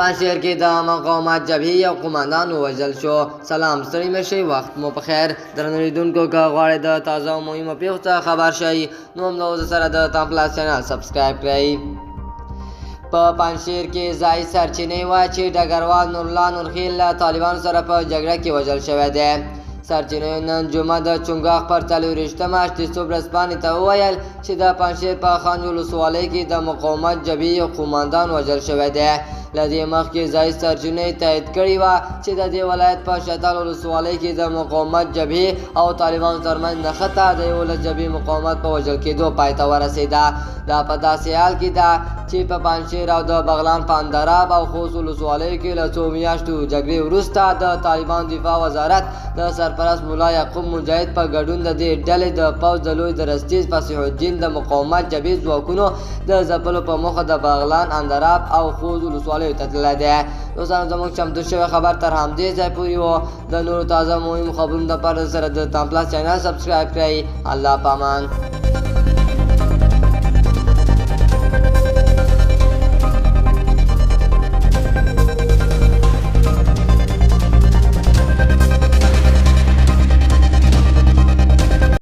پنجشیر کې د مقاومت جبهې یو قوماندان ووژل شو. سلام، ستړي مه شئ، وخت مو په خیر. درنو لیدونکو، که غواړئ د تازه او مهمو پېښو څخه خبر شئ، نو همدا اوس سره د تام پلاس چینل سبسکرایب کړئ. په پنجشیر کې ځایي سرچینې وایي چې ډګروال نورالله نورخیل له طالبانو سره په جګړه کې وژل شوی دی. سرچینو نن جمعه د چنګاښ پر 24مه اشتیسوب ورځپاڼې ته وویل چې د پنجشیر په خانج ولسوالۍ کې د مقاومت جبهې یو قوماندان وژل شوی دی. له دې مخکې ځایي سرچینې تایید کړې وه چې د دې ولایت په شتل ولسوالۍ کې د مقاومت جبهې او طالبانو ترمنځ نښته د 11 جبهې مقاومت په وژل کېدو پای ته ورسېده. دا په داسې حال کې ده چې په پنجشیر او د بغلان په اندراب او خوست ولسوالیو کې له څو میاشتو جګړې وروسته د طالبانو دفاع وزارت د سرپرست ملا یعقوب مجاهد په ګډون د دې ډلې د پوځ د لوی درستیز فصیح الدین د مقاومت جبهې ځواکونو د ځپلو په موخه د بغلان، اندراب او خوست ولسوالیو ته تللی دی. دوستانو، زموږ چمتو شوی خبر تر همدې ځای پورې و. د نورو تازه مهمو خبرونو لپاره سره د تام پلاس چینل سبسکرایب کړئ. الله پامان.